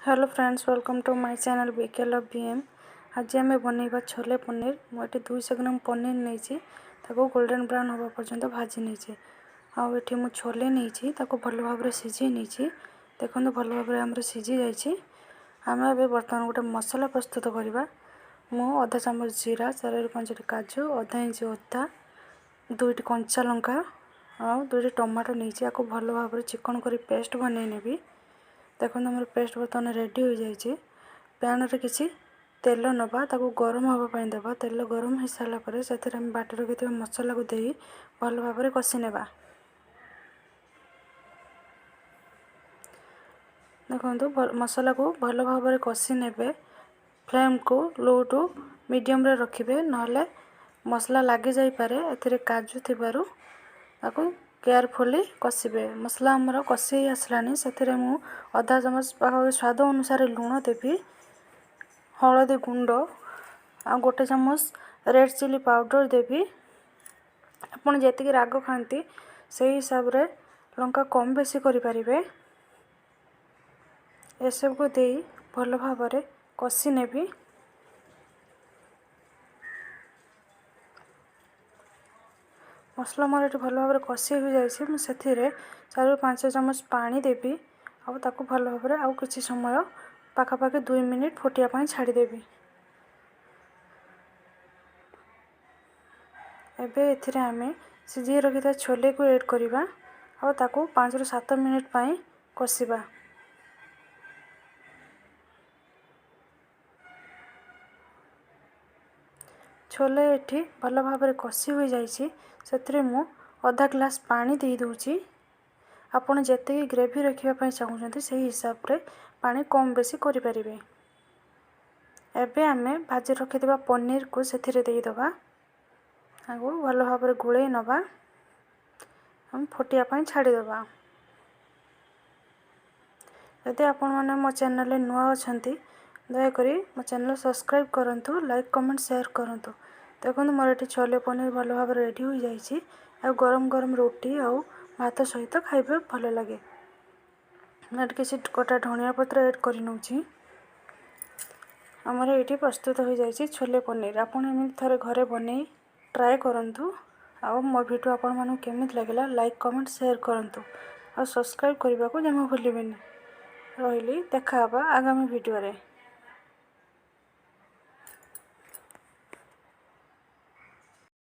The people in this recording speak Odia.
Hello friends, welcome to my channel BK Love BM। ଆଜି ଆମେ ବନେଇବା ଛୋଲେ ପନିର। ମୁଁ ଏଠି 200 ଗ୍ରାମ ପନିର ନେଇଛି, ତାକୁ ଗୋଲ୍ଡେନ୍ ବ୍ରାଉନ୍ ହେବା ପର୍ଯ୍ୟନ୍ତ ଭାଜି ନେଇଛି। ଆଉ ଏଠି ମୁଁ ଛୋଲେ ନେଇଛି, ତାକୁ ଭଲ ଭାବରେ ସିଝେଇ ନେଇଛି। ଦେଖନ୍ତୁ, ଭଲ ଭାବରେ ଆମର ସିଝି ଯାଇଛି। ଆମେ ଏବେ ବର୍ତ୍ତମାନ ଗୋଟେ ମସଲା ପ୍ରସ୍ତୁତ କରିବା। ମୁଁ ଅଧା ଚାମଚ ଜିରା, 4ରୁ 5ଟି କାଜୁ, ଅଧା ଇଞ୍ଚ ଅଦା, ଦୁଇଟି କଞ୍ଚା ଲଙ୍କା ଆଉ ଦୁଇଟି ଟମାଟୋ ନେଇଛି। ଆକୁ ଭଲ ଭାବରେ ଚିକଣ କରି ପେଷ୍ଟ ବନେଇ ନେବି। ଦେଖନ୍ତୁ, ଆମର ପେଷ୍ଟ ବର୍ତ୍ତମାନ ରେଡ଼ି ହୋଇଯାଇଛି। ପ୍ୟାନ୍ରେ କିଛି ତେଲ ନେବା, ତାକୁ ଗରମ ହେବା ପାଇଁ ଦେବା। ତେଲ ଗରମ ହୋଇସାରିଲା ପରେ ସେଥିରେ ଆମେ ବାଟି ରଖିଥିବା ମସଲାକୁ ଦେଇ ଭଲ ଭାବରେ କଷି ନେବା। ଦେଖନ୍ତୁ, ମସଲାକୁ ଭଲ ଭାବରେ କଷି ନେବେ। ଫ୍ଲେମ୍କୁ ଲୋ ଟୁ ମିଡ଼ିୟମ୍ରେ ରଖିବେ, ନହେଲେ ମସଲା ଲାଗିଯାଇପାରେ। ଏଥିରେ କାଜୁ ଥିବାରୁ ତାକୁ କେୟାରଫୁଲି କଷିବେ। ମସଲା ଆମର କଷି ହେଇ ଆସିଲାଣି। ସେଥିରେ ମୁଁ ଅଧା ଚାମଚ ପାଖାପାଖି ସ୍ୱାଦ ଅନୁସାରେ ଲୁଣ ଦେବି, ହଳଦୀ ଗୁଣ୍ଡ ଆଉ 1 ଚାମଚ ରେଡ଼୍ ଚିଲି ପାଉଡ଼ର ଦେବି। ଆପଣ ଯେତିକି ରାଗ ଖାଆନ୍ତି, ସେଇ ହିସାବରେ ଲଙ୍କା କମ୍ ବେଶୀ କରିପାରିବେ। ଏସବୁକୁ ଦେଇ ଭଲ ଭାବରେ କଷି ନେବି। ମସଲା ମୋର ଏଠି ଭଲ ଭାବରେ କଷି ହୋଇଯାଇଛି। ମୁଁ ସେଥିରେ 4ରୁ 5 ଚାମଚ ପାଣି ଦେବି ଆଉ ତାକୁ ଭଲ ଭାବରେ ଆଉ କିଛି ସମୟ, ପାଖାପାଖି 2 ମିନିଟ୍ ଫୁଟିବା ପାଇଁ ଛାଡ଼ିଦେବି। ଏବେ ଏଥିରେ ଆମେ ସିଝେଇ ରଖିଥିବା ଛୋଲେକୁ ଏଡ଼୍ କରିବା ଆଉ ତାକୁ 5ରୁ 7 ମିନିଟ୍ ପାଇଁ କଷିବା। ଛୋଲେ ଏଠି ଭଲ ଭାବରେ କଷି ହୋଇଯାଇଛି। ସେଥିରେ ମୁଁ ଅଧା ଗ୍ଲାସ୍ ପାଣି ଦେଇଦେଉଛି। ଆପଣ ଯେତିକି ଗ୍ରେଭି ରଖିବା ପାଇଁ ଚାହୁଁଛନ୍ତି, ସେହି ହିସାବରେ ପାଣି କମ୍ ବେଶୀ କରିପାରିବେ। ଏବେ ଆମେ ଭାଜି ରଖିଥିବା ପନିରକୁ ସେଥିରେ ଦେଇଦେବା। ତାକୁ ଭଲ ଭାବରେ ଗୋଳେଇ ନେବା, ଫୁଟିବା ପାଇଁ ଛାଡ଼ିଦେବା। ଯଦି ଆପଣମାନେ ମୋ ଚ୍ୟାନେଲରେ ନୂଆ ଅଛନ୍ତି, ଦୟାକରି ମୋ ଚ୍ୟାନେଲ୍ ସବସ୍କ୍ରାଇବ୍ କରନ୍ତୁ, ଲାଇକ୍, କମେଣ୍ଟ, ସେୟାର କରନ୍ତୁ। ଦେଖନ୍ତୁ, ମୋର ଏଠି ଛୋଲେ ପନିର ଭଲ ଭାବରେ ରେଡ଼ି ହୋଇଯାଇଛି। ଆଉ ଗରମ ଗରମ ରୁଟି ଆଉ ଭାତ ସହିତ ଖାଇବେ, ଭଲ ଲାଗେ। ମୁଁ ଏଠି କିଛି କଟା ଧନିଆ ପତ୍ର ଏଡ଼୍ କରି ନେଉଛି। ଆମର ଏଇଠି ପ୍ରସ୍ତୁତ ହୋଇଯାଇଛି ଛୋଲେ ପନିର। ଆପଣ ଏମିତି ଥରେ ଘରେ ବନେଇ ଟ୍ରାଏ କରନ୍ତୁ। ଆଉ ମୋ ଭିଡ଼ିଓ ଆପଣମାନଙ୍କୁ କେମିତି ଲାଗିଲା, ଲାଇକ୍, କମେଣ୍ଟ, ସେୟାର କରନ୍ତୁ ଆଉ ସବସ୍କ୍ରାଇବ୍ କରିବାକୁ ଜମା ଭୁଲିବେନି। ରହିଲି, ଦେଖା ହେବା ଆଗାମୀ ଭିଡ଼ିଓରେ।